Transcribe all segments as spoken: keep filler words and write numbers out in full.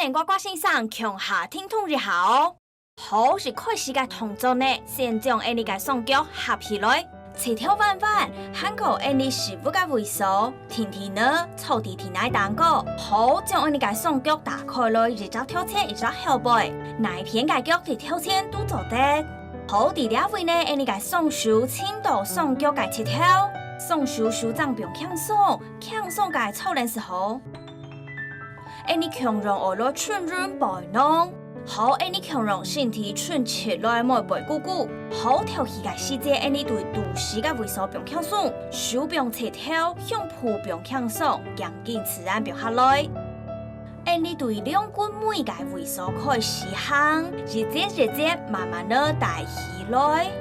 等呱呱先生共下停動一下哦。好，一開始个動作呢，先將𠊎俚个雙腳合起來，膝頭彎彎，還過𠊎俚屎朏个位所，定定呢，坐在地泥頂高。好，將𠊎俚个雙腳打開來，一隻頭前，一隻後背，哪片个腳在頭前都做得。好，在這位呢，𠊎俚个雙手尋著雙腳个膝頭，雙手手踭放輕鬆，輕鬆个坐等就好。 𠊎俚共樣愛來伸展背囊，好，𠊎俚共樣身體伸直來，莫背痀痀。好，敨氣个時節，𠊎俚對肚屎个位所放輕鬆，手放膝頭，胸脯放輕鬆，頸根自然放下來。𠊎俚對兩骨尾个位所開始行，一節一節慢慢仔抬起來。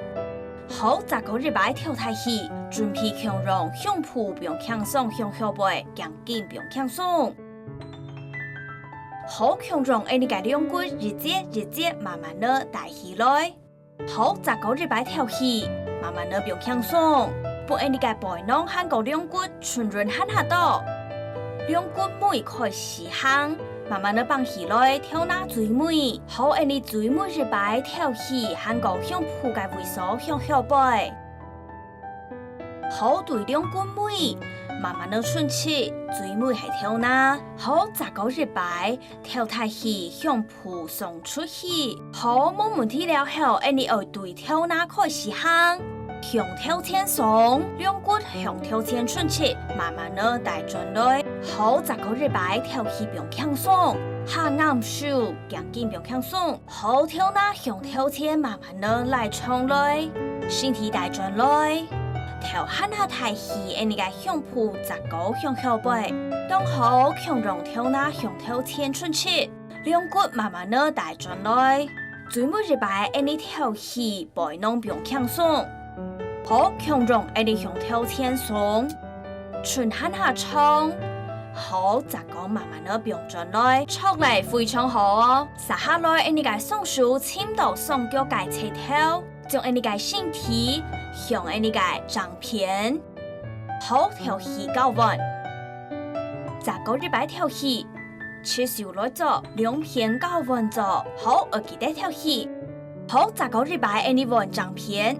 好，再過一擺敨大氣，準備共樣胸脯放輕鬆，向後背，頸根放輕鬆。 好，共樣𠊎俚个兩骨一節一節慢慢仔抬起來。好，再過一擺敨氣，慢慢仔放輕鬆，分𠊎俚个背囊還過兩骨伸展還下到。兩骨尾開始行，慢慢仔放起來，頭那最尾。好，𠊎俚最尾一擺敨氣，還過胸脯个位所向後背。 好，對兩骨尾，慢慢仔伸直，最尾係頭那。好，再過一擺，敨大氣，胸脯送出去。好，無問題了後，𠊎俚愛對頭那開始行，向頭前送，兩骨向頭前伸直，慢慢仔抬轉來。好，再過一擺，敨氣放輕鬆，下頷收，頸根放輕鬆。 好，頭那向頭前慢慢仔拉長來，身體抬轉來，頭還下抬起，𠊎俚个胸脯再過向後背，當好共樣頭那向頭前伸直，兩骨慢慢仔抬轉來。最尾一擺，𠊎俚敨氣，背囊放輕鬆。好，共樣𠊎俚向頭前送，伸還下長。好，再過慢慢仔放轉來，著咧，非常好哦。 續下來，𠊎俚个雙手尋著雙腳个膝頭，將𠊎俚个身體向𠊎俚个正片，好，敨氣交換。再過一擺敨氣，直手來做，兩片交換做，好，愛記得敨氣。好，再過一擺，𠊎俚換正片，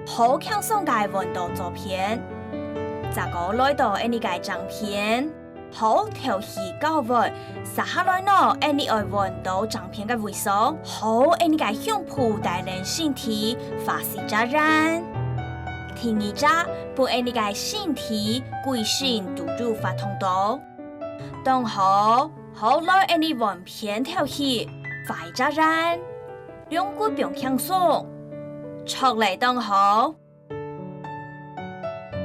好，輕鬆个換到左片。再過來到𠊎俚个正片， 好，敨氣交換，續下來呢，𠊎俚愛換到正片个位所。好，𠊎俚个胸脯帶領身體，畫四隻圓。第二隻，分𠊎俚个身體歸身都有活動到。當好，好來𠊎俚換片敨氣，畫一隻圓，兩骨放輕鬆，著咧當好。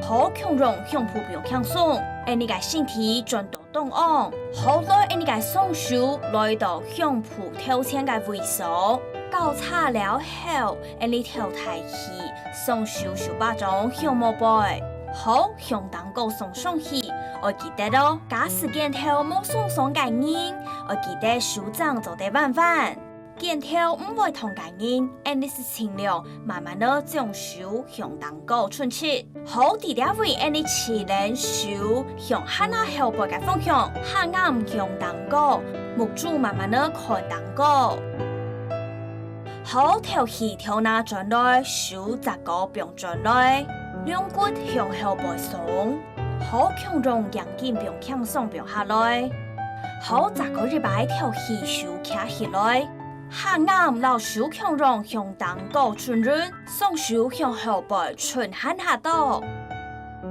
好，共樣胸脯放輕鬆，𠊎俚个身體轉到中央。好，來𠊎俚个雙手來到胸脯頭前个位所，交叉了後，𠊎俚敨大氣，雙手手巴掌向後背。好，向頂高送上去，愛記得哦，假使肩頭無鬆爽个人，愛記得手踭做得彎彎。 肩頭毋會痛个人，𠊎俚就盡量慢慢仔將手向頂高伸直。好，在這位𠊎俚試等手向下那後背个方向，下頷向頂高，目珠慢慢仔看頂高。好，敨氣頭那轉來，手再過放轉來，兩骨向後背送。 好，共樣頸根放輕鬆放下來。好，再過一擺敨氣手擎起來，下頷摎手共樣向頂高伸直，雙手向後背伸還下到。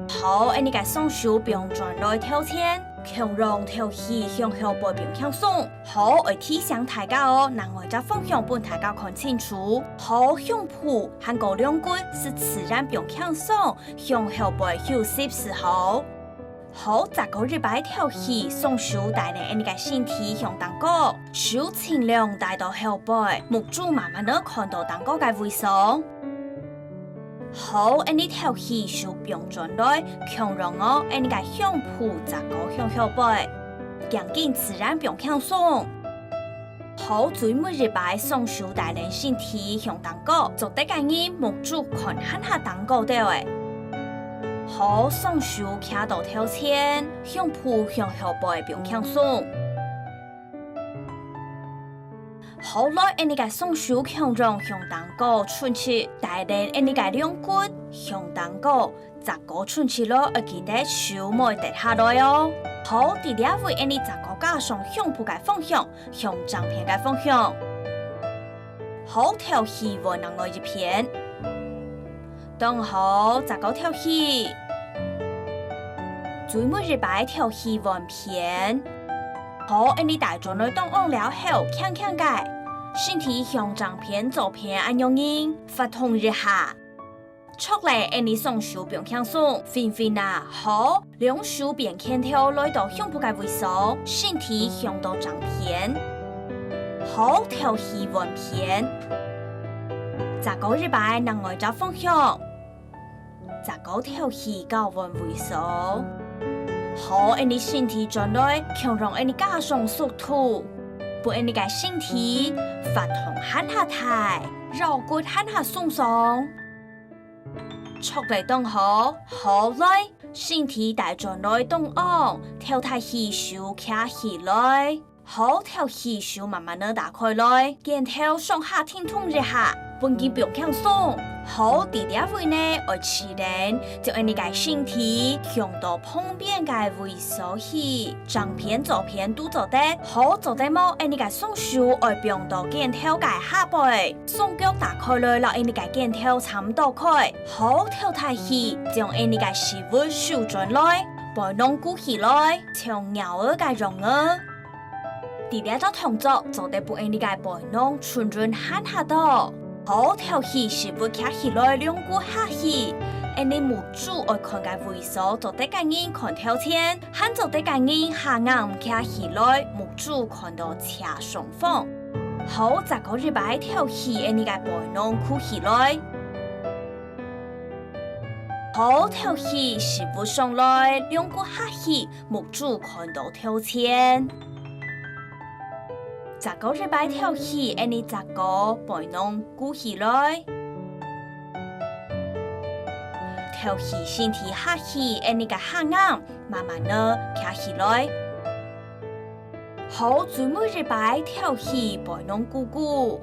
好，𠊎俚个雙手放轉來頭前，共樣敨氣向後背放輕鬆。好，愛提醒大家哦，另外一隻方向分大家看清楚。好，胸脯還過兩骨就自然放輕鬆， 向後背休息就好。好，再過一擺敨氣，雙手帶領𠊎俚个身體向頂高，手盡量帶到後背，目珠慢慢仔看到頂高个位所。好，𠊎俚敨氣，手放轉來，共樣哦，𠊎俚个胸脯再過向後背，頸根自然放輕鬆。 好，最尾一擺雙手帶領身體向頂高，做得个人目珠看還下頂高兜仔。好，雙手擎到頭前，胸脯向後背放輕鬆。好，來，𠊎俚个雙手共樣向頂高伸直，帶等𠊎俚个龍骨向頂高，隻高伸直來，愛記得手毋會跌下來哦。好，在這位𠊎俚隻高加上胸脯个方向，向正片个方向。好，敨氣換另外一片。當好，隻高敨氣。最尾一擺敨氣換片。 好，𠊎俚帶轉來中央了後，輕輕个，身體向正片、左片恁樣仔，活動一下。著咧，𠊎俚雙手放輕鬆，分分啊，好，兩手變拳頭來到胸脯个位所，身體向到正片。好，敨氣換片。再過一擺，另外一隻方向。 再過敨氣交換位所。好，𠊎俚身體轉來，共樣𠊎俚加上速度，分𠊎俚个身體活動還較大，腰骨還較鬆爽。著咧當好，好來，身體帶轉來中央，敨大氣手擎起來。 好，敨氣手慢慢仔打開來，肩頭上下停動一下，分佢放輕鬆。好，在這位呢，愛試等，將𠊎俚个身體向到旁邊个位所去，正片、左片都做得。好，做得無，𠊎俚个雙手愛放到肩頭个下背，雙腳打開來，摎𠊎俚个肩頭差毋多開。好，敨大氣，將𠊎俚个屎朏收轉來，背囊鼓起來，像鳥仔个樣仔。 在這隻動作做得分𠊎俚个背囊伸直還較多。好，敨氣屎朏擎起來，龍骨下去。𠊎俚目珠愛看个位所，做得个人看頭前，還做得个人下頷擎起來，目珠看到斜上方。好，再過一擺敨氣，𠊎俚个背囊鼓起來。好，敨氣，屎朏上來，龍骨下去， 目珠看到頭前。再過一擺敨氣，𠊎俚隻高背囊鼓起來。敨氣，身體下去，𠊎俚个下頷慢慢仔擎起來。好，最尾一擺敨氣，背囊鼓鼓。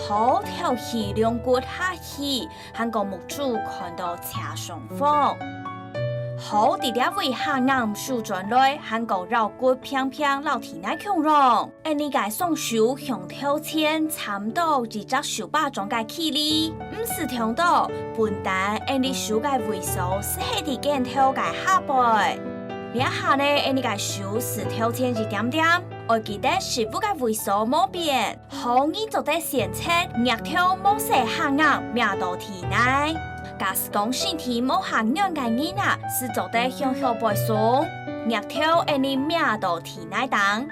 好，敨氣，龍骨下去，還過目珠看到斜上方。好，在這位下頷收轉來，還過腰骨平平摎地泥共樣。𠊎俚个雙手向頭前差毋多一隻手巴掌个距離，毋使忒多，分擔𠊎俚手个位所斯係在肩頭个下背。這下呢，𠊎俚个手斯頭前一點點，愛記得屎朏个位所無變。 好，你做得選擇額頭無使下頷摸到地泥。假使講身體無恁軟个人啊，斯做得向後背鬆，額頭𠊎俚摸到地泥頂。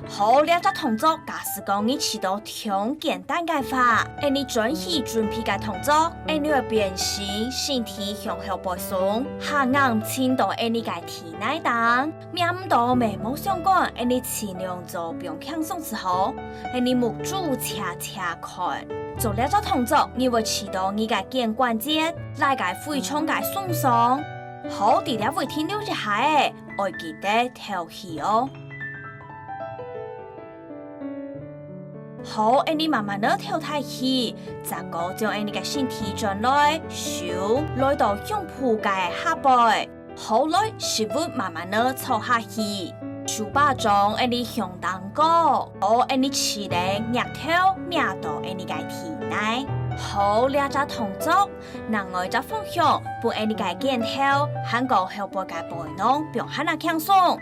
好，這隻動作假使講你試著忒簡單个話，𠊎俚轉去準備个動作，𠊎俚愛變成身體向後背鬆，下頷親到𠊎俚个地泥頂。 摸毋到乜無相干，𠊎俚盡量做放輕鬆就好。𠊎俚目珠斜斜看。做這隻動作，你會試著你个肩關節、拉个非常个鬆爽。好，在這位停留一下仔，愛記得敨氣哦。好，𠊎俚慢慢仔敨大氣，再過將𠊎俚个身體轉來，手來到胸脯个下背。 好來，屎朏慢慢仔坐下去，手巴掌𠊎俚向頂高，好，𠊎俚試等額頭摸到𠊎俚个地泥。好，這隻動作，另外一隻方向，分𠊎俚个肩頭，還過後背个背囊放還較輕鬆。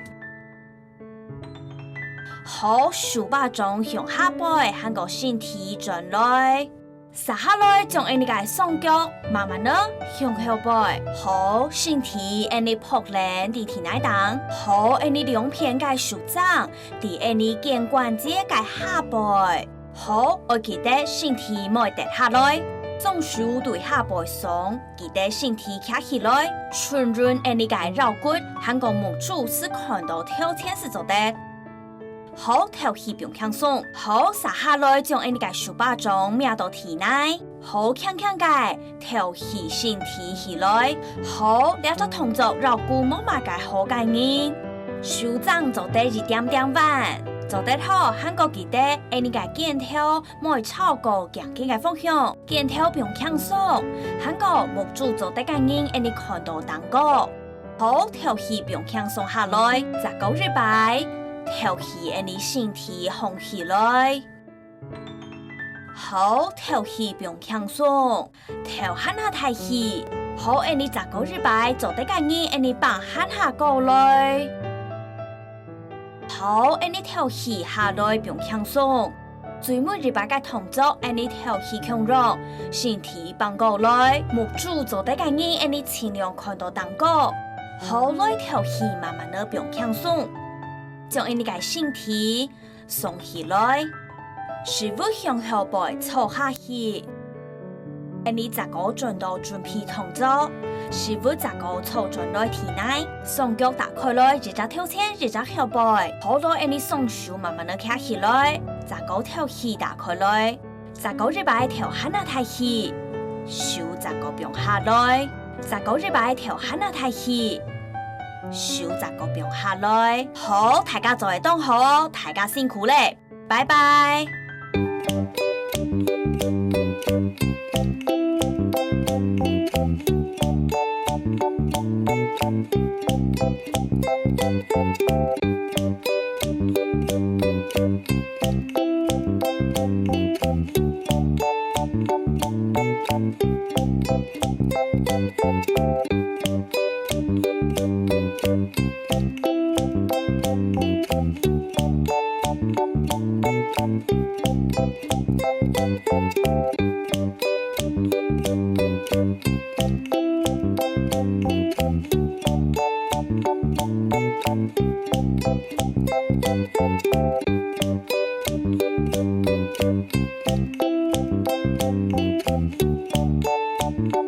好，手巴掌向下背，還過身體轉來。 續下來，將𠊎俚个雙腳慢慢仔向後背，好，身體𠊎俚仆等在地泥頂，好，𠊎俚兩片个手踭在𠊎俚肩關節个下背，好，愛記得身體毋會跌下來，雙手對下背鬆，記得身體擎起來，伸直𠊎俚个腰骨，還過目珠斯看到頭前斯做得。 好，敨氣放輕鬆。好，續下來將𠊎俚个手巴掌摸到地泥。好，輕輕个敨氣，身體起來。好，這隻動作腰骨無麼个好个人，手踭做得一點點彎，做得好，還過記得，𠊎俚个肩頭莫超過頸根个方向，肩頭放輕鬆，還過目珠做得个人，𠊎俚看到頂高。好，敨氣放輕鬆下來，再過一擺，敨氣，𠊎俚身體䟘起來。 好，敨氣放輕鬆，敨還下大氣。好，𠊎俚再過一擺，做得个人，𠊎俚放還下過來。好，𠊎俚敨氣下來放輕鬆。最尾一擺个動作，𠊎俚敨氣共樣，身體放過來，目珠做得个人，𠊎俚盡量看到頂高。好，來敨氣，慢慢仔放輕鬆，將𠊎俚个身體 鬆起來，屎朏向後背坐下去。𠊎俚再過轉到準備動作，屎朏再過坐轉來地泥，雙腳打開來，一隻頭前，一隻後背。好，來𠊎俚雙手慢慢仔擎起來，再過敨氣打開來，再過一擺敨還下大氣，手再過放下來，再過一擺敨還下大氣，手再過放下來。好，大家做得當好，大家辛苦咧。 拜拜。